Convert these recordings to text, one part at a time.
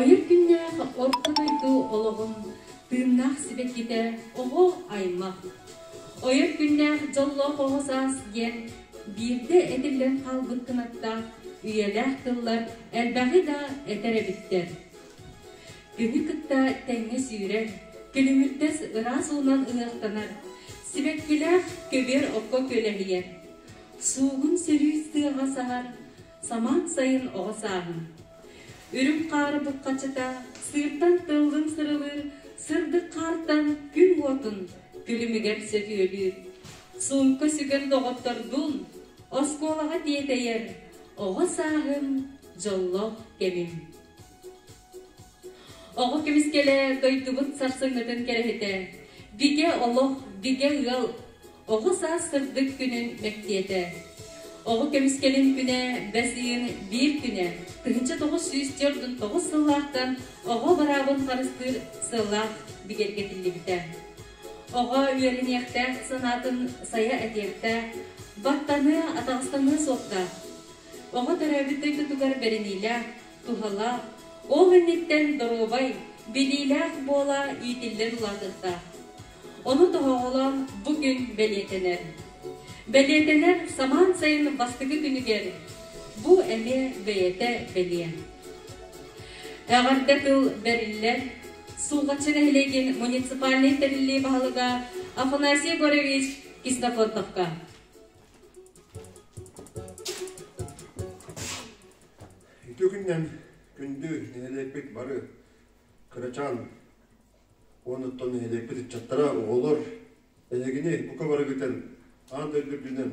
Ойор күннээх орто дойду олоҕун тыыннаах сибэккитэ оҕо аймах. Ойор күннээх дьоллоох оҕо саас диэн биирдэ этиллэн хаалбыт кынаттаах үйэлээх тыллар элбэҕи да этэр эбиттэр. Күнү кытта тэҥҥэ сүүрэр, күлүмүрдэс ыраас уунан ыһыахтанар, сибэккилээх көбүөр окко күөлэһийэр. Суугун сөрүүс тыаҕа саһар, самаан сайын оҕо сааһын. Үрүҥ хаары буххачыта, сыыртан тыллын сырылыыр, сырдык хаартан күн уотун күлүмүгэр сөтүөлүүр. Суумка сүгэн доҕоттордуун оскуолаҕа тиэтэйэр оҕо сааһым, дьоллоох кэмим. Оҕо көмүскэлэ дойдубут сарсыҥҥытын кэрэһитэ, бигэ олох, бигэ ыал, оҕо саас сырдык күнүн мэктиэтэ. Оҕо көмүскэлин күнэ бэс ыйын биир күнэ 1949 сыллаахтан оҕо быраабын харыстыыр сыаллаах бигэргэтиллибитэ. Оҕо үөрэниэхтээх санаатын сайа этиэхтээх, баттаныа, атаҕастаныа суохтаах. Оҕо төрөөбүт дойдутугар бэриниилээх, туһалаах, ол инниттэн доруобай, билиилээх буола иитиллэн улаатыахтаах. Ону тоһоҕолоон бу күн бэлиэтэнэр. Бэлиэтэнэр самаан сайын бастакы күнүгэр бу эмиэ бэйэтэ бэлиэ. Эҕэрдэ тыл бэриллэр Сулҕаччы нэһилиэгин муниципальнай тэриллии баһылыга Афанасий Егорович Киснофонтовка. Үтүө күнүнэн күндү нэһилиэкпит бары кырачаан уонуттан нэһилиэкпит ыччаттара, оҕолор эһигини бука барыгытын аан дойду үрдүнэн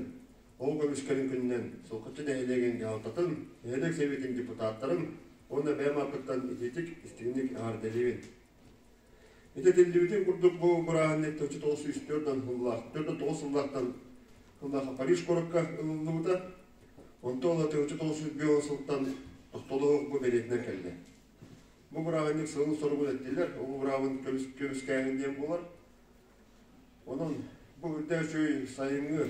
оҕо көмүскэлин күнүнэн Сулҕаччы нэһилиэгин дьаһалтатын, нэһилиэк сэбиэтин депутаттарын уонна бэйэм ааппыттан итиитик истиҥник эҕэрдэлиибин. Ити этиллибитин курдук бу бырааһынньык 1904 сыллаах, 49 сыллаахтан сыллаах Париж куоракка ылыллыбыта. Онтон ыла 1905 сылтан тохтолоох бу бэлиэтинэн кэллэ. Бу бырааһынньык сылын соругун эттилэр, ол быраабын көмүскээһин диэн буолар. Онон бу үрдээх үчүгэй сайыҥҥы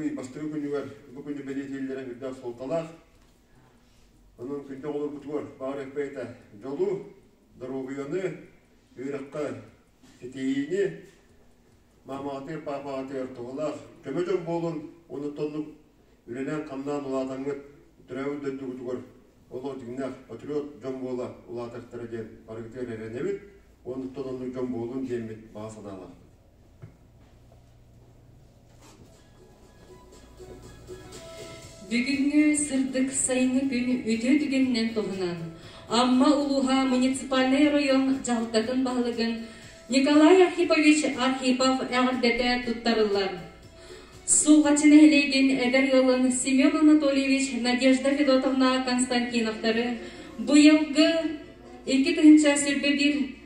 ый бастакы күнүгэр бу күнү бэлиэтииллэрэ үрдээх суолталаах. Онон күндү оҕолорбутугар баар эппиэтэ дьолу, доруобуйаны, үөрэххэ ситиһиини, маамаҕытыгар, паапаҕытыгар туһалаах көмө дьон буолун уонна оннук үлэлээн-хамнаан улаатаҥҥыт төрөөбүт дойдугутугар олох дьиҥнээх патриот дьон буола улаатыахтара диэн барыгытыгар эрэнэбит уонна оннук дьон буолун диэммит баҕа санаалаахпыт. Бүгүҥҥү сырдык сайыҥҥы күн үтүө түгэнинэн туһунан Амма улууһа муниципальнай оройуон дьаһалтатын баһылыгын Николай Архипович Архипов эҕэрдэтэ туттарыллар. Сулҕаччы нэһилиэгин эдэр ыалын Семен Анатольевич Надежда Федотовна Константиновтары быйылгы 2021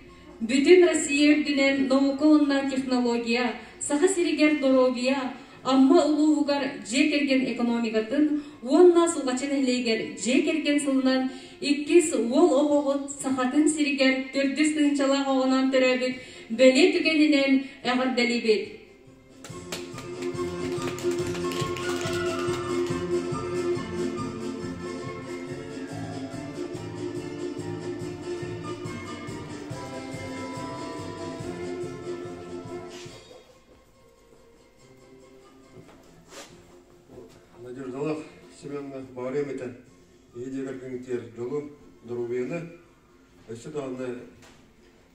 Бүтүн Россия үрдүнэн наука уонна технология, Саха сиригэр доруобуйа, Амма улууһугар дьиэ кэргэн экономикатын уонна Сулҕаччы нэһилиэгэр дьиэ кэргэн сылынан иккис уол оҕоҕут Сахатын сиригэр төрдүс тыһыынчалаах оҕонон төрөөбүт бэлиэ түгэнинэн эҕэрдэлиибит! Надеждалаах Семеновна баарыам этэ ийэ дьиэгэр күҥтиэр дьолу, доруобуйаны, өссө даҕаны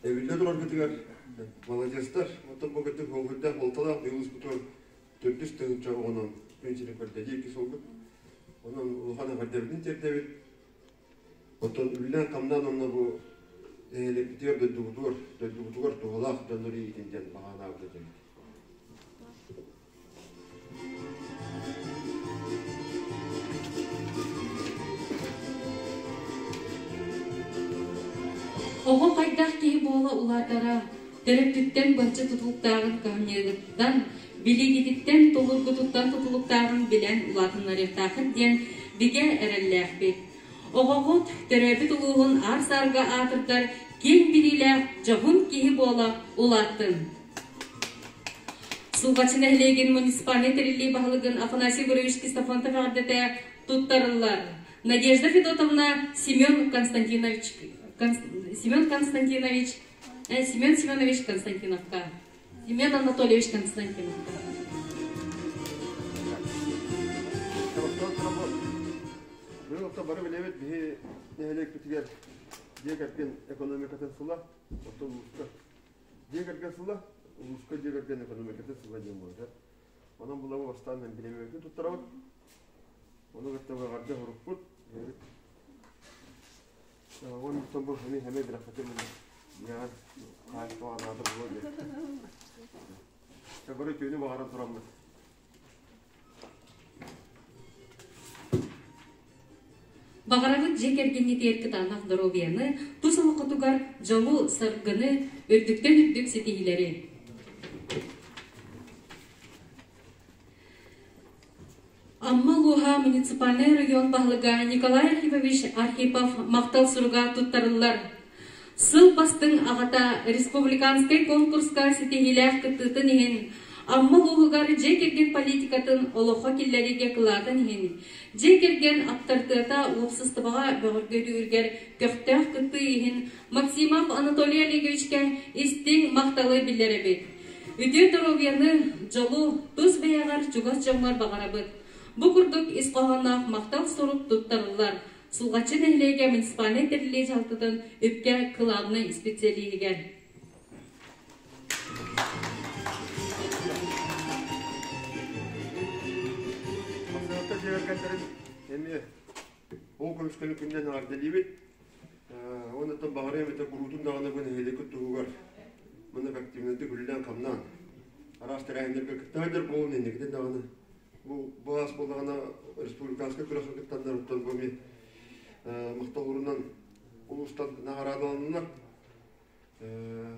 Эбиллэ тураргытыгар маладьыастар, оттон бу кырдьык уолгуйдаах буолталаах улууспутугар төрдүс тыһыынча оҕонон күн сирин көрдөдүү икки суолбут. Онон улахан эҕэрдэбитин тиэрдэбит. Оттон үлэлээн-хамнаан онно бу нэһилиэкпитигэр дойдубутугар, дойдубутугар туһалаах дьоннор иитин диэн баҕанаабыт этибит. Оҕо хайдах киһи буола улаатара, төрөппүттэн быһаччы тутулуктааҕын кыһамньыгыттан, билиигититтэн, тулуургутуттан тутулуктааҕын билэн улаатыннарыахтааххыт диэн бигэ эрэллээхпит. Оҕоҕут төрөөбүт улууһун аар-саарга аатырдар киэҥ билиилээх дьоһун киһи буола улааттын. Сулҕаччы нэһилиэгин муниципальнай тэриллии баһылыгын Афанасий Егорович Ксенофонтов эҕэрдэтэ туттарыллар. Надежда Федотовна Семен Константинович Семен Константинович Семен Семенович Константиновка. Семен Анатольевич Константиновка. Бүгүн бары билэбит биһи нэһилиэкпитигэр дьиэ кэргэн экономикатын сыла, оттон улууска дьиэ кэргэн сыла, улууска дьиэ кэргэн экономикатын сыла диэн буолар. Онон булабы бастаан бириэмэбитин туттарабыт. Ону кытта быҕарда урукпут. Онтон бу хами хами бирахатым яан хаайтуа наада буолуо диэн. Бары түүнү баҕаран тураммыт. Баҕарабыт дьиэ кэргэҥҥитигэр кытаанах доруобуйаны, тус олоххутугар дьолу-саргыны, үрдүктэн үрдүк ситиһиилэри. Амма улууһа муниципальнай район баһылыга Николай Архипович Архипов махтал суруга туттарыллар. Сыл бастыҥ аҕата республиканскай конкурска ситиһиилээх кыттыытын иһин Амма улууһугар дьиэ кэргэн политикатын олоххо киллэриигэ кылаатын иһин дьиэ кэргэн аптарытыата уопсастыбаҕа бөҕөргөтүүргэр көхтөөх кыттыы иһин Максимов Анатолий Олеговичка истиҥ махталы биллэрэбит. Үтүө доруобуйаны, дьолу, тус бэйэҕэр чугас дьоҥҥор баҕарабыт. Бу курдук ис хоһоонноох махтал сурук туттарыллар. Сулҕаччы нэһилиэгэ муниципальнай тэриллии дьаһалтатын үпкэ кылаабынай исписэлииһигэр. Массыната дьиэ эмиэ ол көмүскэлин күннэн эҕэрдэлиибит. Оннуттан баҕарыам этэ куруутун даҕаны бу нэһилиэккит туһугар маннык активнайдык үлэлээн-хамнаан араас тэрээһиннэргэ кыттаһайдар буолун инникитин даҕаны бу былаас буоллаҕына республиканскай күрэххэ кыттаннар оттон бу эмиэ махтал урунан улуустан наҕараадаланнылар.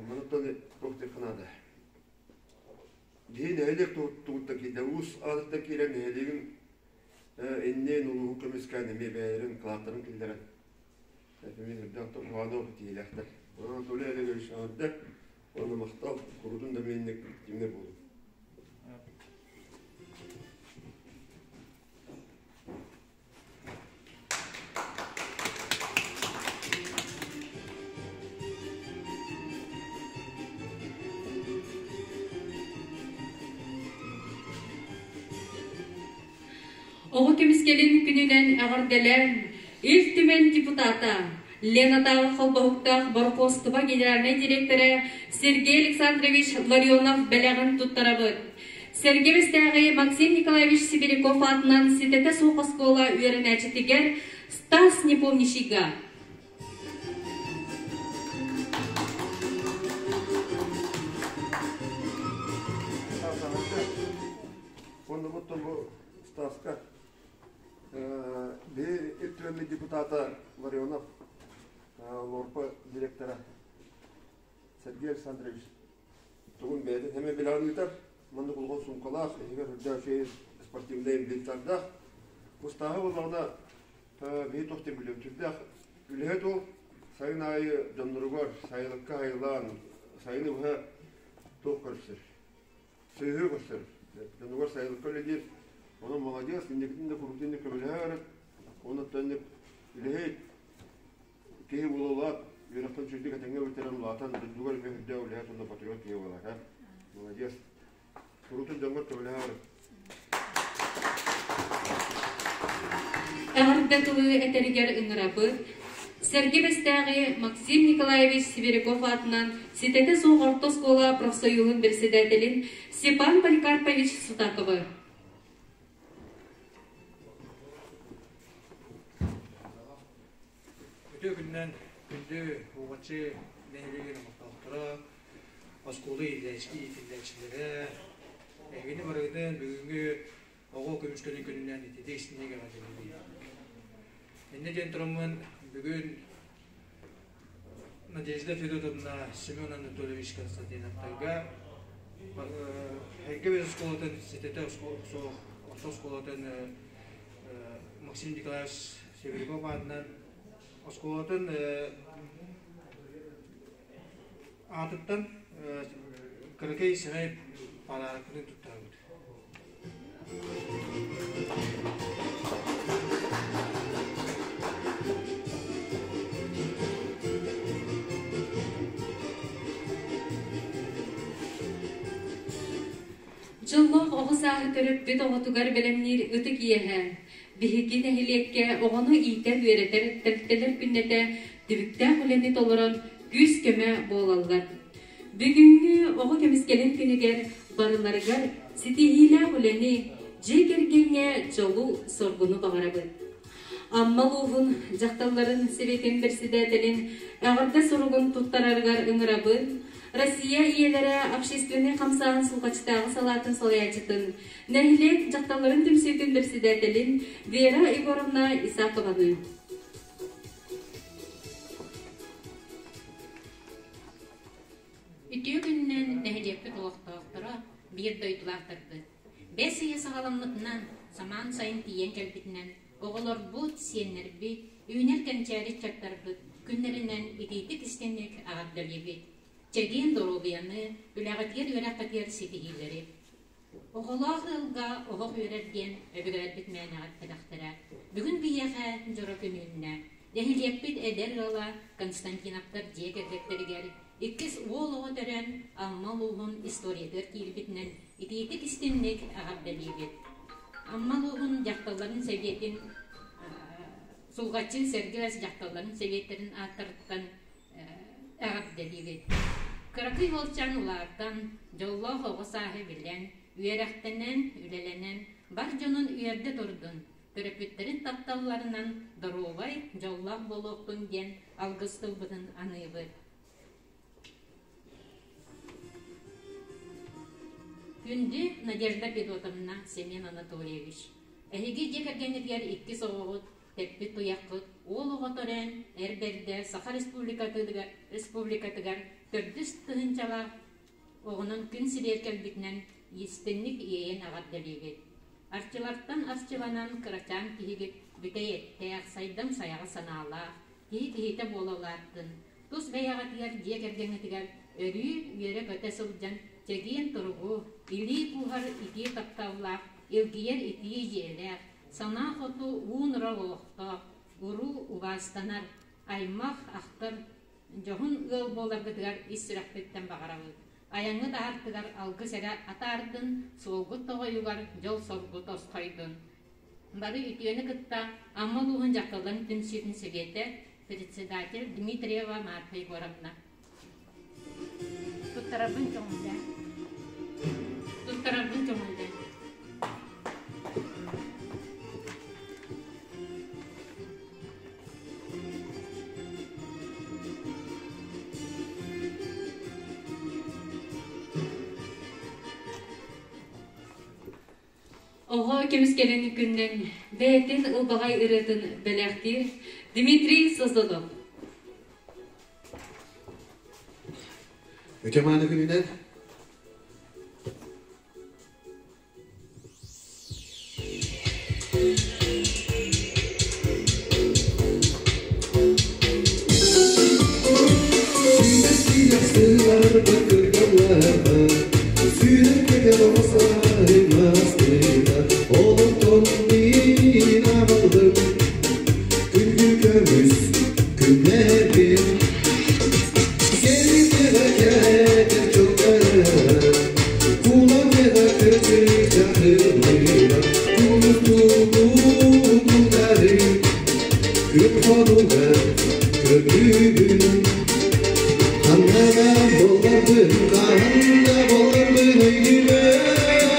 Манаттан туох диэххэ наада. Биһи нэһилиэк тугуттан киирдэ уус аатыттан киирэн нэһилиэгин иннин улууһу көмүскээн эмиэ бэйэлэрин кылааттарын киллэрэн эмиэ үрдээх куһаҕаны тиийэлээхтэр. Анатолий Олегович эҕэрдэ уонна махтал курутун да миэнник тимир буолун. Оҕо көмүскэлин күнүнэн эҕэрдэлээн Ил Түмэн депутата, Ленатааҕы холбоһуктаах борокуостуба генеральнай дириэктэрэ Сергей Александрович Ларионов бэлэҕин туттарабыт. Сэргэ Бэстээҕи Максим Николаевич Сибиряков аатынан ситэтэ суох оскуола үөрэнээччитигэр Стас Непомнящийга. Оннубут бу Стаска биһи Ил Түмэн депутата Ларионов ЛОРПа директора Сергей Александрович тугун бэйэтин эмэ билэҕин ыытар. Маннык улахан суумкалаах, иһигэр үрдээх үчүгэй спортивнай инвентардаах. Устааһы буоллаҕына биһи туох диэн билиэм сүрдээх үлэһит уол сайын аайы дьонноругар сайылыкка айылаан сайыны быһа туох көрсөр сыыһы көрсөр дьонугар сайылыкка үлэлиир онон молодец инникитин да куруутун да көмөлөһөр онуттан үлэһит киһи буолулаат үөрэхтэн үчүгэйдик этэҥҥэ бүтэрэн улаатан дойдугар эмиэ үрдээх үлэһит уонна патриот киһи буолар молодец куруутун дьоҥҥор көмөлөһөр Эҕэрдэ тылы этэригэр ыҥырабыт. Сэргэ Бэстээҕи Максим Николаевич Сибиряков аатынан ситэтэ суох орто оскуола профсоюһун председателин Степан Поликарпович Сутаковы. Үтүө күнүнэн күндү Уҕаччы нэһилиэгин олохтоохторо, оскуола иитиллээччилэрэ, эһигини барыгытын бүгүҥҥү оҕо көмүскэлин күнүнэн ититик истиҥник эҕэрдэлиибин. Инньэ диэн тураммын бүгүн Надежда Федотовна Семен Анатольевич Константиновтарга Эргэ Бэс оскуолатын ситэтэ орто оскуолатын Максим Николаевич Сибиряков аатынан оскуолатын аатыттан кыракый сэмэй подарканы туттарабыт. Дьоллоох оҕо сааһы төрөппүт оҕотугар бэлэмниир ытык иэһэ. Биһиги нэһилиэккэ оҕону иитэр-үөрэтэр тэрилтэлэр күннэтэ түбүктээх үлэни толорон күүс-көмө буолаллар. Бүгүҥҥү оҕо көмүскэлин күнүгэр барыларыгар ситиһиилээх үлэни, дьиэ кэргэҥҥэ дьолу-соргуну баҕарабыт. Амма улууһун дьахталларын сэбиэтин председателин эҕэрдэ суругун туттарарыгар ыҥырабын Россия ийэлэрэ общественнай хамсааһын Сулҕаччытааҕы салаатын салайааччытын, нэһилиэк дьахталларын түмсүүтүн председателин Вера Егоровна Исакованы. Үтүө күнүнэн нэһилиэкпит олохтоохторо, биир дойдулаахтарбыт. Бэс ыйа саҕаламмытынан, самаан сайын тиийэн кэлбитинэн, оҕолорбут, сиэннэрбит, үүнэр кэнчээри ыччаттарбыт күннэринэн итиитик-истиҥник эҕэрдэлиибит. Чэгиэн доруобуйаны, үлэҕитигэр үөрэххитигэр ситиһиилэри. Оҕолоох ыалга оһох үөрэр диэн өбүгэлэрбит мээнэҕэ эппэтэхтэрэ. Бүгүн биһиэхэ дьоро күн үүннэ. Нэһилиэкпит эдэр ыала Константиновтар дьиэ кэргэттэригэр иккис уол оҕо төрөөн Амма улууһун историятыгар киирбитинэн итиитик-истиҥник эҕэрдэлиибит. Амма улууһун дьахталларын сэбиэтин Сулҕаччы Сэргэлэс дьахталларын сэбиэттэрин ааттарыттан эҕэрдэлиибит. Кыракый уолчаан улаатан, дьоллоох оҕо сааһы билэн, үөрэхтэнэн, үлэлэнэн, бар дьонун үөрдэ турдун, төрөппүттэрин тапталларынан доруобай, дьоллоох буолуохтун диэн алгыс тылбытын аныыбыт. Күндү Надежда Федотовна, Семен Анатольевич, эһиги дьиэ кэргэҥҥитигэр иккис оҕоҕут, тэппит туйаххыт уол оҕо төрөөн, эр бэрдэ Саха Республикатыгар төрдүс тыһыынчалаах оҕонон күн сиригэр кэлбитинэн истинник иэйэн эҕэрдэлиибит. Арчылартан арчыланан кырачаан киһигит бүтэй эттээх, сайдам сайаҕа санаалаах, киһи киһитэ буола улааттын, тус бэйэҕитигэр, дьиэ кэргэҥҥитигэр өрүү үөрэ-көтө сылдьан чэгиэн туругу, илии кууһар итии тапталлаах, илгийэр итии дьиэлээх, санаа хоту уу-нурал олохтоох, уруу убаастанар, аймах, ахтар, дьоһун ыал буоларгытыгар ис сүрэхпиттэн баҕарабыт. Айаҥҥыт аартыгар алгыс эрэ атаардын, суолгут тоҕойугар дьол-соргу тосхойдун. Бары үтүөнү кытта Амма улууһун дьахталларын түмсүүтүн сэбиэтэ, председатель Дмитриева Марфа Егоровна. Туттарарбын көҥүллээ. Туттарарбын көҥүллээ. Оҕо көмүскэлин күннэн бэйэтин ылбаҕай ырыатын бэлэхтиир Дмитрий Созонов. Үтүө күнүнэн. Күндү көмүс күннэрбин Ханна да болларбын, ханна болларбын өйдүүбүн.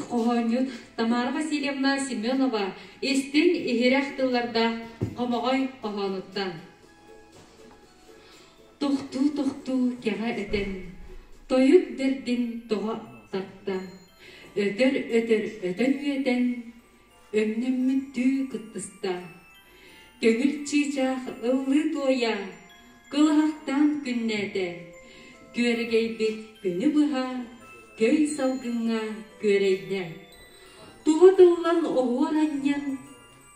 Хоһоонньут Тамара Васильевна Семенова истиҥ иһирэх тыллардаах хомоҕой хоһоонуттан. Тохтуу-тохтуу кэҕэ этэн, тойук бэрдин тоҕо тарта, өтөр-өтөр өтөн үөтэн, өҥнөммүттүү кыттыста. Көҥүл чыычаах ыллыы туойа, кылыһахтаан күннээтэ. Күөрэгэйбит күнү быһа көй салгыҥҥа күөрэйдэ. Тула тыллан оһуор анньан,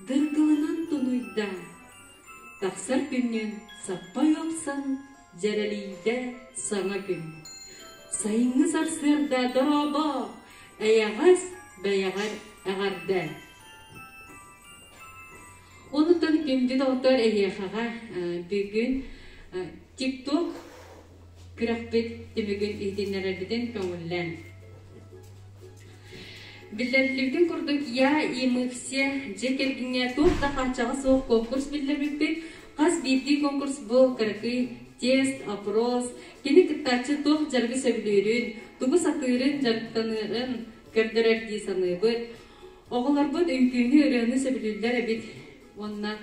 дыргылынан тунуйда. Тахсар күннүн саппай уопсан, дьэрэлийдэ саҥа күн. Сайыҥҥы сарсыарда дорообо, эйэҕэс бэйэҕэр эҕэрдэ. Онутан күндү доҕоттор эһиэхэҕэ бүгүн TikTok күрэхпит түмүгүн иһитиннэрэрбитин көҥүллээн. Биллэриллибитин курдук «Я и мы все» дьиэ кэргэҥҥэ туох да хааччаҕа суох конкурс биллэрбиппит. Хас биирдии конкурс бу кыракый тест, опрос, кини кыттааччы туох дьарыгы сөбүлүүрүн, тугу сатыырын, дьарыктаныырын көрдөрөр дии саныыбыт. Оҕолорбут үҥкүүнү, ырыаны сөбүлүүллэр эбит уонна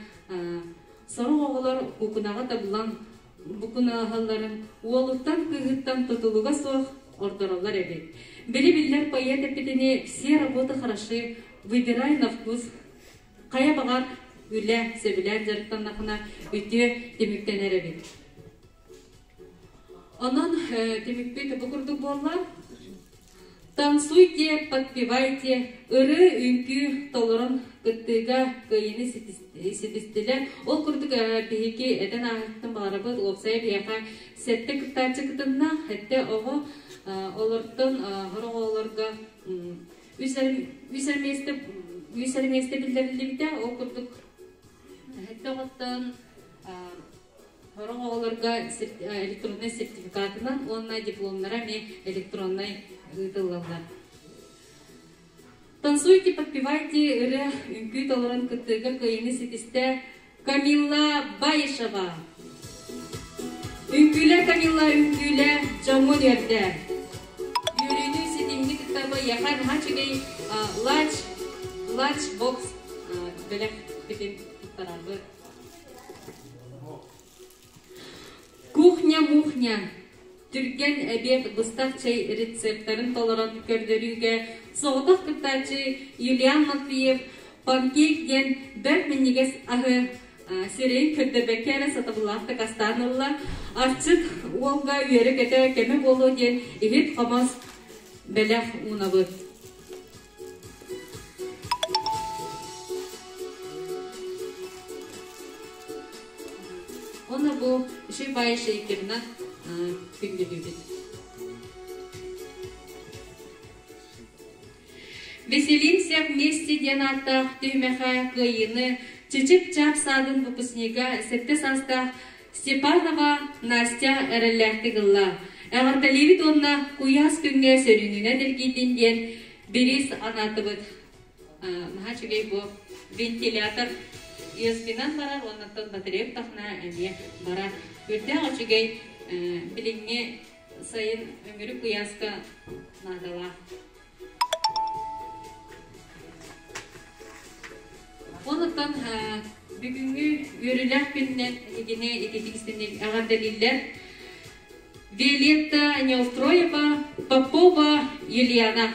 сорох оҕолор куукунаҕа табыллан букунааһалларын уолуттан кыыһыттан тутулуга суох ордороллор эбит. Били биллэр поэт эппитини «Все работы хороши, выбирай на вкус» хайа баҕар үлэ сөбүлээн дьарыктаннахына үтүө түмүктэнэр эбит. Онон түмүкпүт бу курдук буолла. Танцуйте, подпевайте, ырыы, үҥкүү толорон кыттыыга кыайыыны ситистилэр. Ол курдук биһиги этэн ааһыттан баҕарабыт уопсайа биһиэхэ сэттэ кыттааччы кытынна, сэттэ оҕо олортон сорох оҕолорго үс эрэ миэстэ үс эрэ миэстэ биллэриллибитэ. Ол курдук сэттэ оҕоттон Сорох оҕолорго электроннай сертификатынан уонна дипломнара эмиэ электроннай ыытыллаллар. Танцуйте, подпевайте ырыа үҥкүү толорон кыттыыга кыайыыны ситистэ Камилла Баишева. Үҥкүүлэ Камилла үҥкүүлэ дьоҥҥун үөрдэ. Үөрүүнү ситиһини кытта быйаха наһаа үчүгэй лач лач бокс бэлэх битин туттарарбыт. Кухня-мухня түргэн эбиэт быстах чэй рецептарын толорон көрдөрүүгэ соҕотох кыттааччы Юлиан Матвеев панкейк диэн бэрт минньигэс аһы сирэйин көрдөрбөккө эрэ сатабыллаахтык астаан ылла. Арчыт уолга үөрэ-көтө көмө буолуо диэн иһит-хомос бэлэх уунабыт. Уонна бу Шибай Шейкерна күндүлүүбүт. Веселимся вместе диэн ааттаах түһүмэхэ кыайыыны Чычып-Чап саадын выпускнига сэттэ саастаах Степанова Настя эрэллээхтик ылла. Эҕэрдэлиибит уонна куйаас күҥҥэ сөрүүнүнэн эргийдин диэн бириис анаатыбыт. Наһаа үчүгэй бу вентилятор USB-нан барар уоннаттан батарея тахна эмиэ барар. Үрдээх үчүгэй билиҥҥи сайын өҥүрүк куйааска наадалаах. Онуттан бүгүҥҥү үөрүүлээх күнүнэн эһигини ититик истинник эҕэрдэлииллэр. Виолетта Неустроева, Попова Юлиана.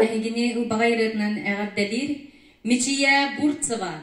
Эһигини ылбаҕай ырыатынан эҕэрдэлиир Мичийэ Бурцева.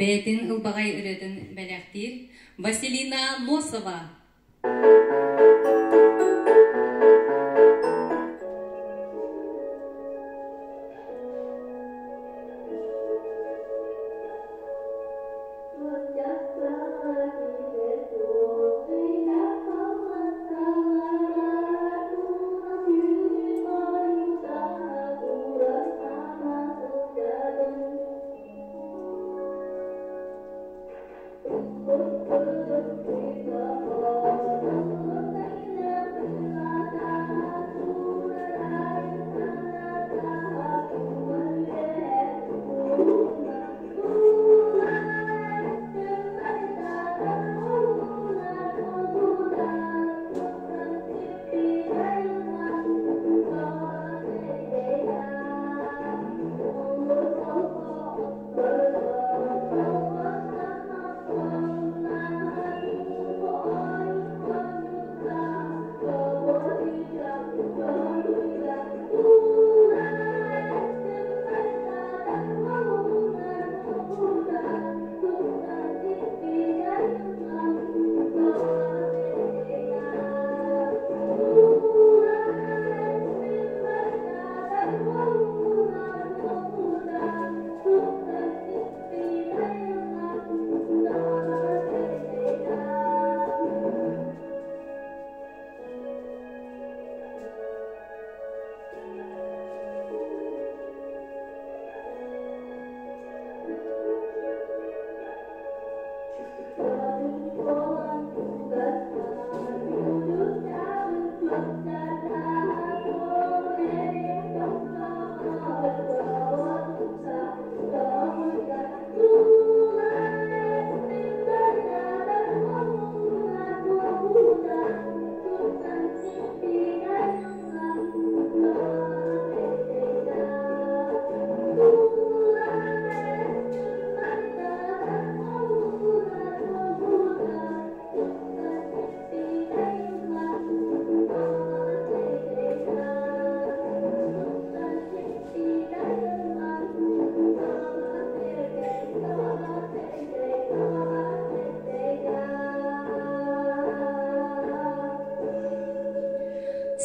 Бэйэтин ылбаҕай ырыатын бэлэхтиир Василина Носова.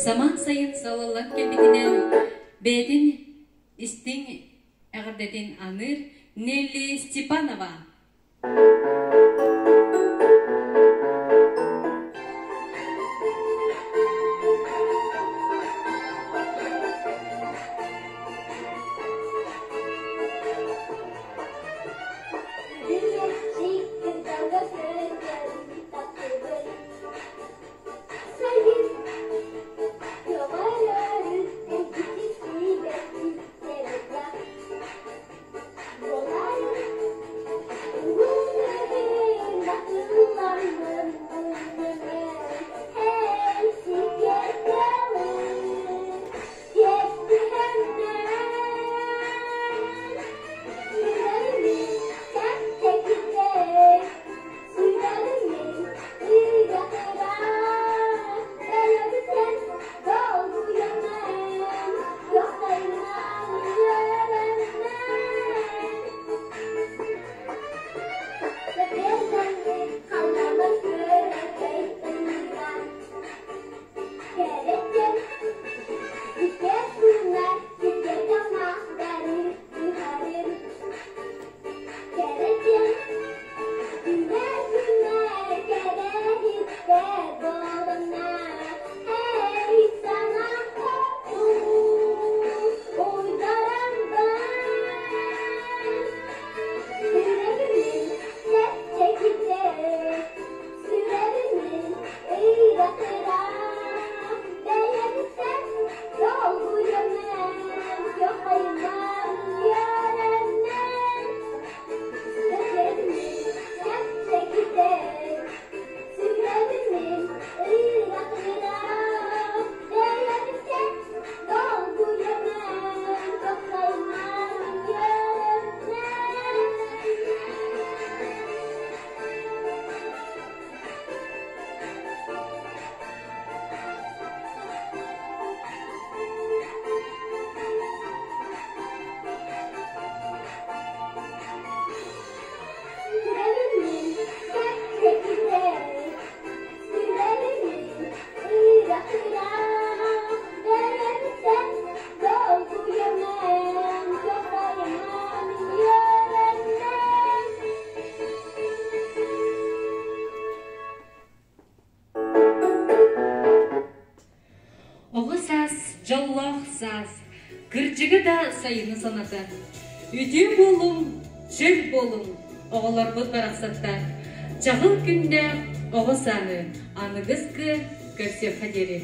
Самаан сайын салаллан кэлбитинэн бэйэтин истиҥ эҕэрдэтин аныыр Нелли Степанова. Оҕо саас, дьоллоох саас, кырдьыгы да сайыны санатар. Үтүө буолуҥ, чөл буолуҥ, оҕолорбут барахсаттар. Чаҕыл күннээх оҕо сааһы аныгыскы көрсүөххэ диэри.